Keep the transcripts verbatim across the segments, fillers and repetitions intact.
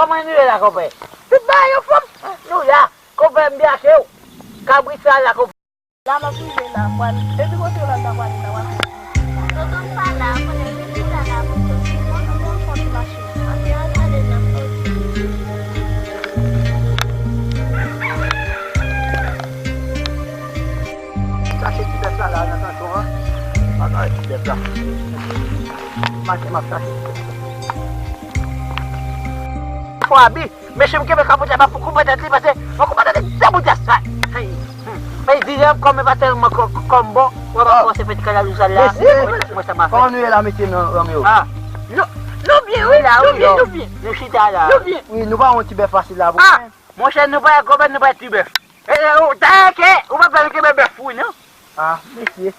Kòman nou ye la, konpè? Tout bagay anfòm. Nou la, konpè, m brache w. Kabrit sa la, konpè. La m ap rive la, pral. Epi kote w la, ta pral la, w ap. Tonton m pa la, konnen vin pou la, la pou tonton. Mwen, mwen, mwen, mwen, mache. Antre, antre, antre, antre. Chache ti bèf la, la, nan kanton an. Ann al ti bèf la. Maten m ap chache ti bèf. Fò abi, mesye m kenbe kapot la, pa pou koupe tèt li, pase mwen koupe tèt li, se bout sa. Hey, hmm. Men di lè kòm e pa tèlman kò-, kòm bon, w ap kòmanse fè ti kanal ou sa la. Mesye, mwen sa m a fè. Kòman nou ye la, mesye, nan, nan yo? Ah, nou, nou byen, wi, nou byen, nou byen. Nou chita la. Nou byen. Wi, nou pa yon ti bèf fasil la pou mwen. Monchè, nou pa konprann, nou pa ti bèf. E, e, ou, ta ke, ou pa pèmèt ke bèbè fou, non? Ah, mesye.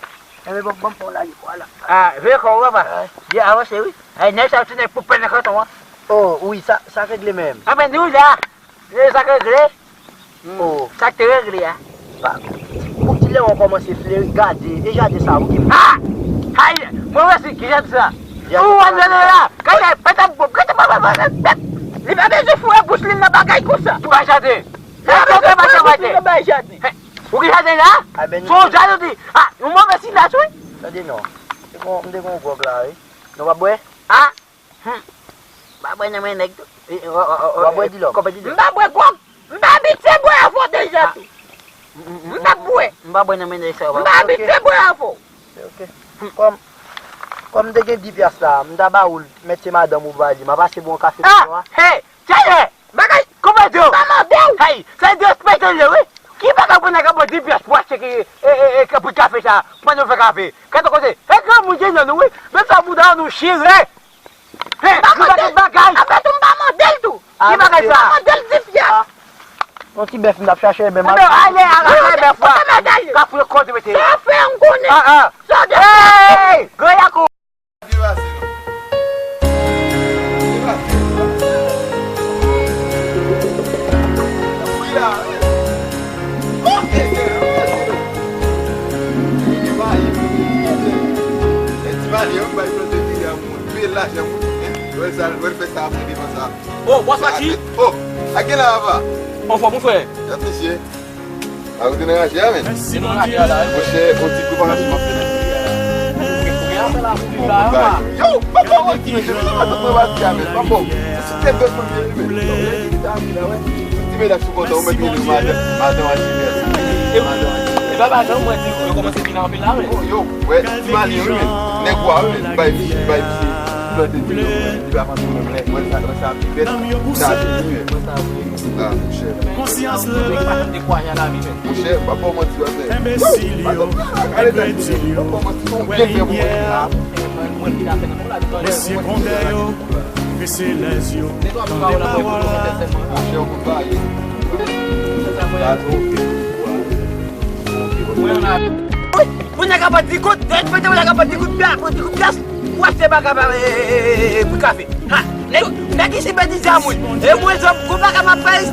Enben, bon, bon, bon, la, vwala. Ah, veye kò ou, papa. Byen avanse, wi. Ay, nèg sa, se nèg pou pèn nan kanton an. Oh, wi, sa, sa regle menm. Enben, nou la. E sa k regle? Oh. Sa k te regle a? Pa, pou ti lè w kòmanse fleri, gade, e jaden sa, ou gen. Ah! Ay, mwen wè si ki jaden sa. Ou wè jaden la. Gade, pèt ap bon, gade, papa, papa, papa. Li pa bezwen foure bouch li nan bagay konsa. Ki bagay jaden? Li pa bezwen foure bouch li nan bagay jaden. Ou gen jaden la? Se yon jaden ou di. Ah, yon move silas, wi. Tande non. M te gon, m te gon gwòg la, wi. Nou pa bwè? Ah. Hmm. M pa bwè nan men nèg tou. Ou pa bwè dilòm? M pa bwè gwòg. M pa abitye bwè avè w deja tou. M p ap bwè. M pa bwè nan men nèg sa yo. M pa abitye bwè avè w. Ok. Kòm, kòm m te gen di pyas la, m ta ba ou l, mèt se madanm ou ba li. M a pase bon kafe pou ou a. Hey! Tchèlè! Bagay! Konpè di w! M pa mande w! Hey! Se derespekte l ye, wi! Ki bagay pou nèg ap pran di pyas pou achte ki, e, e, e, pou kafe sa, pandan w fè kafe? Gade kote! E granmoun ki nan nou, wi! Men sa bouda nou chire! Hey! M pa mande l! Bagay! Apre tou, m pa mande l tou! Ki bagay sa? M pa mande l di pyas! Yon ti bèf m t ap chache, men m al. Ale, ale, bèf la. Ka fouye kò w te mete. Sa fè m konnen. Ah, ah. Sa de. Hey! Gran yakou. Wè sa, wè l fè sa apre devan sa. Oh, bòs Machi! Oh, a gen la, papa? Anfòm, mon frè? Gad mesye. A, ou te nan raje a, men. Monchè, yon ti preparasyon m ap fè nan ti a. Bon, bon, bay. Yo, papa, w ap di, men, se pou sa m ap pati a, men. Papa, se sou tèt bèf mwen vini, men. Yo, lè vini ta vini la, wè. Ti medam sou kontan, ou mèt vini, madan, madan Alibè. E, e papa, jan mwen di, yo kòmanse vini anpil la, men. Yo, yo, wè, ti malyen, wi, men. Nèg wa, wi, men. Bay, bay, bay, plante di yo, men. Li pa konn pwoblèm, lè, wè, sa, wè, sa, pi bèt, sa, pi bèt. Ah, monchè. Konsyans leve, dekouraje nan lavi, men. Monchè, m pa ba w manti, pastè. Enbesil yo, enkredi yo, wè limyè a. Mesye Kondè yo, bese lèz yo, tande pawòl. Monchè, ou konn pa ye. Pou nèg ap di kout, respekte pou nèg ap di kout pya, pou di kout pyas, pou achte bagay, e, e, e, e, pou kafe. Ha! Nèg, nèg isi pèdi dja moun. E mwen, zòm, kou bagay m ap fè isi.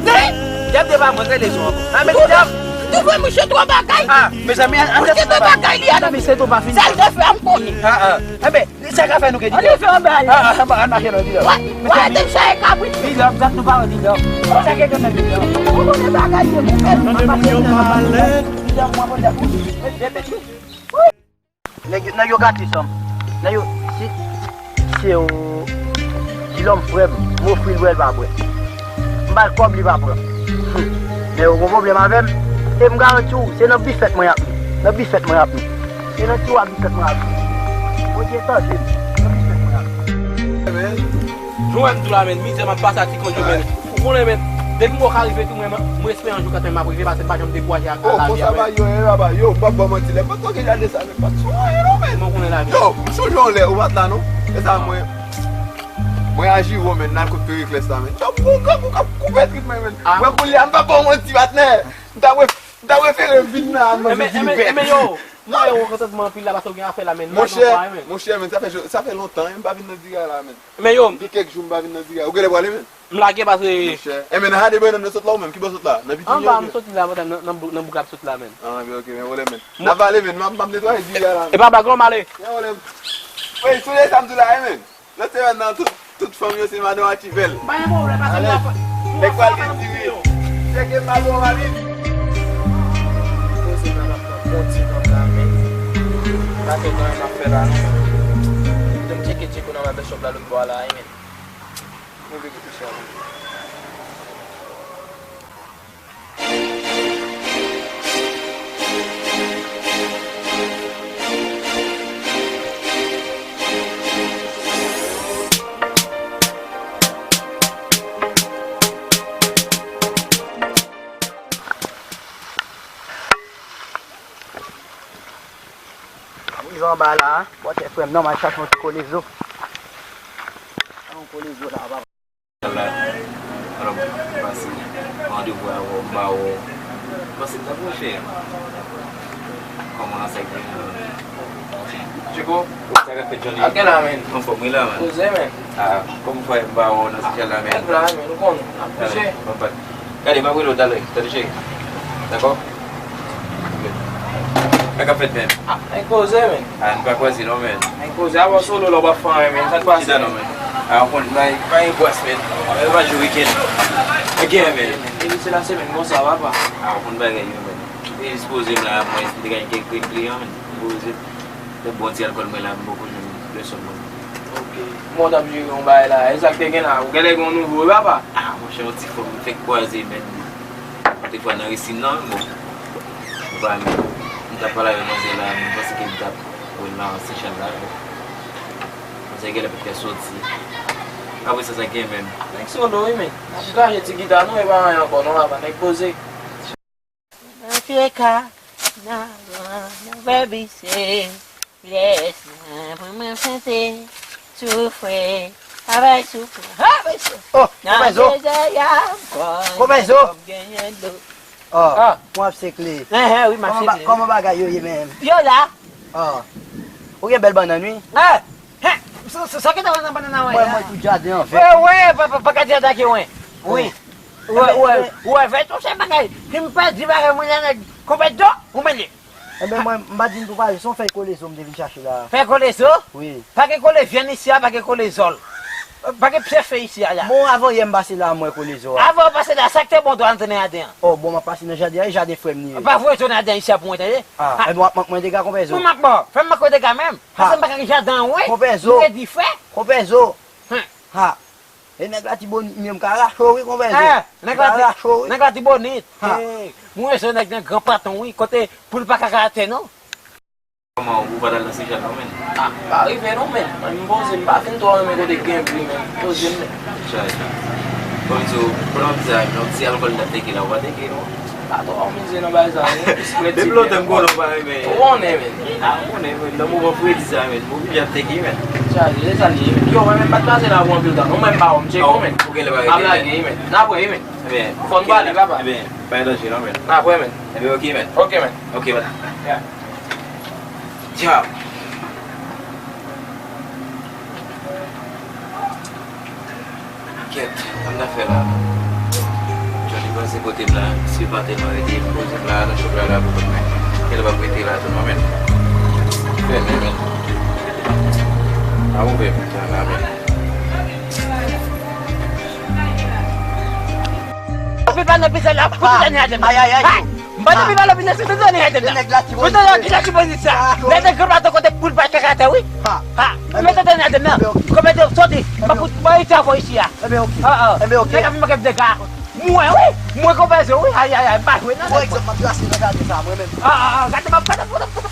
Dèm de pa mwen, rele zòm. A, men dèm. Tou vre, mouche twò bagay. Ah, mezanmi, an, an, mouche twò bagay, li a. Mezanmi, se tou pa fini. Sèl de fè m konnen. Ah, ah. Enben, sa ka fè nou gen dilòm. An, an, an, an mache nan dilòm. Wè, wè, te chaye kabrit. Dilòm, zòt nou pa wè dilòm. Sa ke gen nan dilòm. Ou konnen bagay yo, mwen. Tande moun yo pa malèt. Dilòm, mwen, mwen, mwen. Nèg yo, nèg yo gate san m. Nèg yo, si, si se yon dilòm frè m, m ofri l bwè, l pa bwè. M ba l kòb, li pa pran. Humm. Nèg yo gon pwoblèm avè m. E m garanti w, se nan bifèt mwen y ap nou. Nan bifèt mwen y ap nou. Se nan tiwa bifèt mwen y ap nou. Bondye tande m. Nan bifèt mwen y ap nou. Jowèl m tou la, men, mizè m ap pase a ti kont yo, men. Ou konnen, men, depi m wè w ka rive tou, mwen, mwen espere yon jou kanmenm m ap rive, paske m pa janm dekouraje ak, ak lavi a, men. Yo, m p ap ba w manti, lè m pa t gen jan de sa, men, m pa t sou anyen, non, men. Mwen konnen lavi. Yo, m sonje yon lè, ou pa t la, non. E sa, mwen, mwen a Jiwo, men, n al kot Periclès la, men. Yo, bon, grangou k ap koupe trip mwen, men. Mwen, kounye a, m p ap ba w manti, patnè. M ta pref-, m ta prefere vin la, manje dilbè. Enben, yo, mwen, yo, kontantman anpil la, paske w gen afè la, men. Monchè, monchè, men, sa fè, sa fè lontan, wi, m pa vin nan Dira la, men. Men yo. Gen kèk jou m pa vin nan Dira. Ou genlè prale, men? M lage paske. Monchè. Enben, nan jade bannann nan sot la ou menm? Ki bò sot la? Nan Pitinye? Anba, m sot la, nan, nan, nan bouk, nan bouk ap sot la, men. Ah, men ok, men pwoblèm, men. N ap pale, men. M ap, m ap netwaye Dira la, men. E pa blag non, m ale. Gen pwoblèm. Wi, sonje sa m di w la, wi, men. Lòt semèn nan, tout, Tout fanm yo se madan Mativèl. Pa gen pwoblèm, pase m la. Nèg pral gen ti ri. Tcheke madan Mativèl. Poze nan ap pran bon ti nòt la, men. Pa gen anyen m ap fè la, non. Kite m tcheke, tcheke nan barbechop la lòt bò a la, wi, men. Mwen vle kite sa, men. M rive anba la, wòtè frè m, non, m al chache yon ti kolezo. Yon kolezo la, papa. La, alò, m pase randevou avè w, m ba w, m panse m ta pral fè. Kòman sa k gen? Chiko, sa k ap fèt, Johnny? Ak la, men. Anfòm, wi la, men. Poze, men. Ah, kòm fwa m ba w nan Sechèl la, men. Ak la, men, nou konn, n ap bouje. Gade, m ap rele w talè, tande, cheri. Dakò? Sa k ap fèt, men? Ah, nèg poze, men. Ah, n pa kwaze non, men. Nèg poze, avan solo la w ap fè anyen, men. Sa k pase? Chita non, men. Ah, ou konn, bay, bay bwas, men. E pa jou wikenn. Ok, men. Depi se la semèn konsa, papa. Ah, ou konn bagay yo, men. E jis poze m la, mwen, m te gen kèk kliyan, men. Poze. Lè bon ti alkòl mwen la, m poko jwenn pèsòn mwen. Ok. Mwen t ap jere yon bagay la. E sa k te gen la? Ou genlè gen yon nouvo, wi, papa? Ah, monchè, yon ti fanm m fèk kwaze, men. Te fwa nan resin nan, bon. Bon, m pa, m t ap pale avèk manzè la, m panse ke m t ap wè l nan Sechèl la, bon. Manzè genlè pa t ka soti. Apre sa, sa gen menm. Nèg solo, wi, men. N ap krache ti gita nou, e pa anyen ankò, non, papa, nèg poze. Nan fye ka, nan van, nan vèbise, pyès nan pou mwen chante, soufre, travay soufre, ha, mesye. Oh, nan Komenzo. Dezè y ap kòl, Komenzo. Kòm genyen dlo. Oh, ah. Mwen ap sekle. Ehe, wi, m ap sekle. Kòman ba-, kòman bagay yo ye menm? Yo la. Oh. Ou gen bèl bannann, wi. Eh! Hen! Sa, sa, sa ki ta wè nan bannann la, wè? Mwen, mwen, tout jaden an vè. Wè, wè, pa, pa, pa ka di atake, wè. Wi. Wè, wè, wè, vè tou se bagay. Si m pèdi bagay, mwen, nèg, konpè do, ou mele. Enben, mwen, m pa di n pou pale, se yon fèy kolezo m te vin chache la. Fèy kolezo? Wi. Pa gen kole vyann isi a, pa gen kole zòl. Pa gen pye fe isi a la. Bon, avan yè m pase la, mwen kolezo a. Avan w pase la, sa k te bon, dwa antre nan jaden an. Oh, bon, m ap pase nan jaden an, e jaden frè m li ye. Pa voye tou nan jaden isi a pou mwen, tande? Ah, enben, w ap mank mwen dega, konpè zo. Mwen m ap ba w. Fè m manke w dega menm. Ha. Paske m pa ka gen jaden an, wi. Konpè zo. M redi fè. Konpè zo. Hen. Ha. E nèg la tibonit, m ye m ka rache w wi, konpè zo. Eh, nèg la ti-, m ka rache w wi. Nèg la tibonit. Ha. Eh, mwen se nèg nan gran paton wi, kote poul pa kaka atè non. Kòman ou pa t al nan Sechèl non, men? Ah, pa rive non, men. Mwen m poze, m pa fin twò renmen kote k gen bri, men. Poze m, men. Chay. Bon, so, pran ti, yon ti alkòl m t ap teke la, ou pa teke non. Pa twò mize nan bagay sa, non. Depi lontan m konnen w pa renmen. Ou konnen, men. Ah, ou konnen, men. Nan moman fredi sa, men. M oblije ap teke, men. Chaje, se sa l ye. Yo, mwen menm m pa t pase la pou anpil tan, non. Mwen m pa wè w, m tcheke w, men. Ou genlè pa rete, men. M ap lage, men. N ap wè, men. Ebyen, fòk n pale, papa. Ebyen, pa gen danje, non, men. N ap wè, men. Ebyen, ok, men. Ok, men. Ok, men. Yeah. Djab. Kèt, sa m ta fè la? Johnny pase kote m la, si l pa tèlman rete, poze m la, nan chòp la, la, pou kont mwen. Kèt, l ap rete la, tou, mwen menm. Fèmen, men. A ouvè, men, sa la, men. Anpil pa nan pizza la, fout dènye atè m nan. Ay, ay, ay. Ha! M pa nan pizza la, vin nan sou dènye atè m nan. Nèg la ti bonit. Fout dènye atè m nan. Nèg la gran plato kote poul pa kaka atè, wi. Ha! Ha! Mete dènye atè m nan. Enben, ok. Kòmèt yo soti. M ap fout bay ti avò isi a. Enben, ok. Ah, ah. Enben, ok. Nèg ap manke m dega. Mwen, wi. Mwen konpè zo, wi. Ay, ay, ay. M pa jwe nan. Bon egzanp, m ap trase nan jaden sa, mwen menm. Ah, ah, ah. Gade, m ap, gade, gade, gade.